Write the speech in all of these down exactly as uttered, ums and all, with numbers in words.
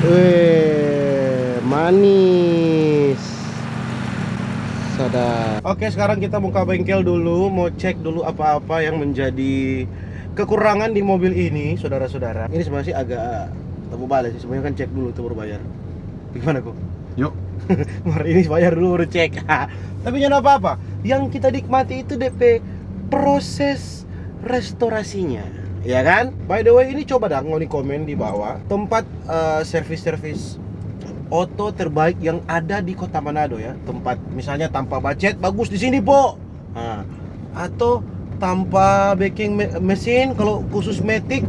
Weh, manis. Sada. Oke, sekarang kita mau ke bengkel dulu, mau cek dulu apa-apa yang menjadi kekurangan di mobil ini, saudara-saudara. Ini sebenarnya sih agak tabu bale sih, sebenarnya kan cek dulu tuh baru bayar. Gimana kok? Yuk. Mar ini bayar dulu baru cek. Tapi nyanda apa-apa. Yang kita nikmati itu depe proses restorasinya, ya kan? By the way, ini coba dang ngoni komen di bawah tempat, eh, servis-servis oto terbaik yang ada di Kota Manado, ya. Tempat misalnya tanpa bacet bagus di sini, po. Nah, atau tanpa backing me-, mesin, kalau khusus matic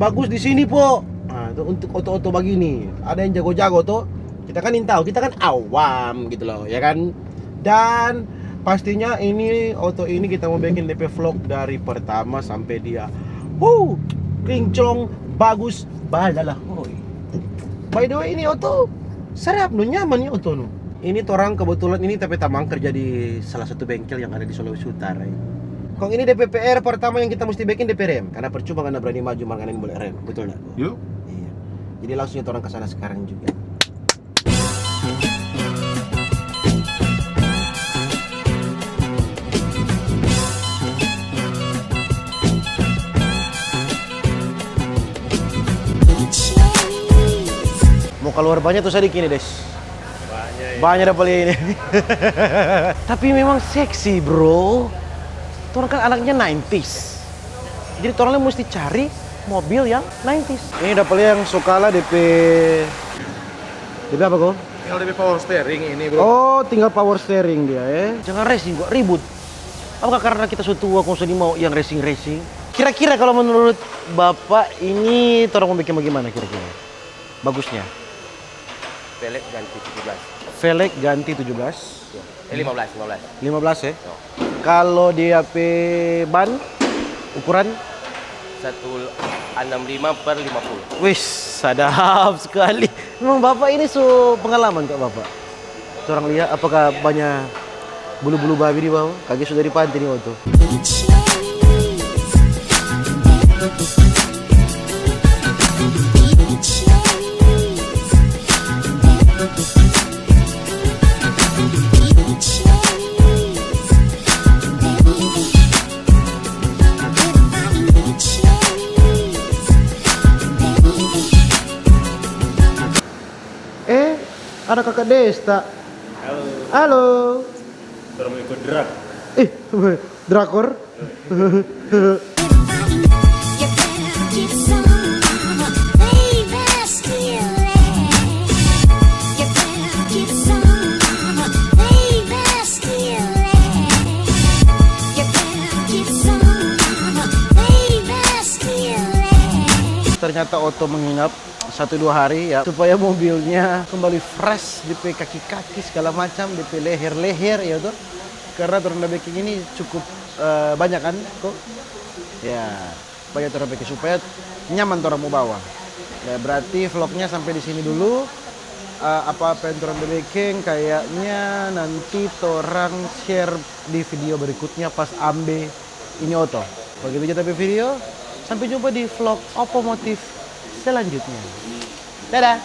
bagus di sini, po. Nah, itu untuk oto-oto bagini. Ada yang jago-jago tuh. Kita kan yang tahu, kita kan awam gitu loh, ya kan? Dan pastinya ini oto ini kita mau bikin depe vlog dari pertama sampai dia, wuh, kinclong, bagus, balala, hoi. By the way, ini oto sedap no, nyaman ni oto no. Ini torang kebetulan ini tapi tamang kerja di salah satu bengkel yang ada di Sulawesi Utara, ya. Kong ini depe P R pertama yang kita mesti bikin depe rem, karena percuma karena berani maju mar ngana boleh rem, betul nggak? Yuk. Iya. Jadi langsung torang ke sana sekarang juga. Mau keluar banyak tuh sadiki ini, Des. Banyak, ya. Banyak dapa lia ini. Tapi memang seksi, bro. Torang kan anaknya nineties. Jadi torang mesti cari mobil yang nineties. Ini dapa lia yang so kala depe, depe apa, ko? Tinggal depe power steering ini, bro. Oh, tinggal power steering dia, eh. Jangan racing, kok ribut. Apakah karena kita so tua, kong so nimau yang racing-racing? Kira-kira kalau menurut Bapak ini torang mau bikin bagaimana kira-kira? Bagusnya? Velg ganti tujuh belas. Velg ganti tujuh belas. Ya. Eh, lima belas, lima belas. Lima belas, ya? Ya. Kalau dia pe ban ukuran? Satu enam lima per lima puluh. Wis, sadap sekali. Memang Bapak ini so pengalaman, kak, Bapak? Torang lia apakah banya bulu-bulu babi di bawa? Kage so dari panti ni oto. Eh, ada kakak Desta. Halo. Halo. Torang mau ikut drak. Eh, drakor. Ternyata oto menginap satu dua hari ya, supaya mobilnya kembali fresh, depe kaki-kaki segala macam, depe leher-leher ya tuh. Karena torang da beking ini cukup, eh, banyak kan, kok? Ya, banyak torang beking supaya nyaman torang mo bawa. Ya, berarti vlognya sampai di sini dulu. Eh, apa-apa yang torang da beking, kayaknya nanti torang share di video berikutnya pas ambe ini oto. Begitu ja ta pe video, sampai jumpa di vlog otomotif selanjutnya. Dadah!